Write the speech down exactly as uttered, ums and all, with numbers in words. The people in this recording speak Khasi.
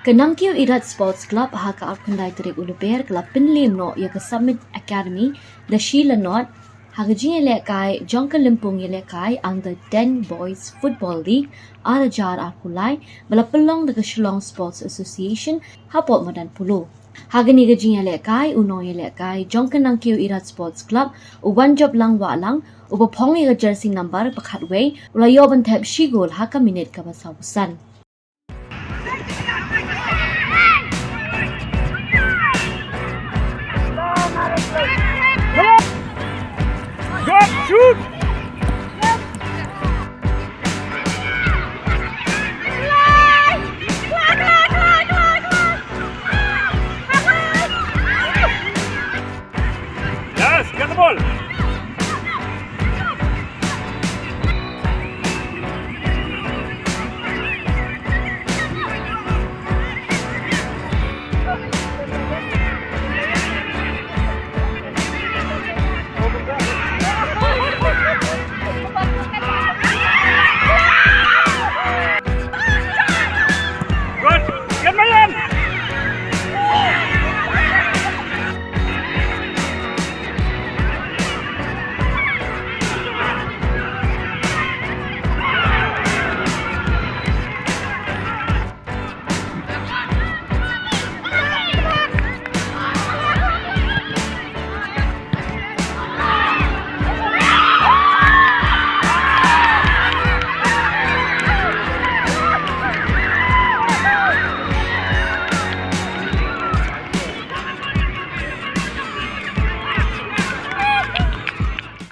Ka Nangkiew Irat Sports Club ha ka arphew khyndai tarik u Lber ka la pynliem noh ïa ka Summit Academy da shi lanot ha ka jingïalehkai jong ka lympung ïalehkai Under ten Boys Football League ar hajar arphew lai ba la pynlong da ka Shillong Sports Association hapoh madan Polo. Ha kane ka jingïalehkai u nongïalehkai jong ka Nangkiew Irat Sports Club u Wanjoplang Wahlang uba phong ïa ka jersey number ba khatwei u la ïoh ban thep shi gol ha ka minit kaba sawphew san. Shoot!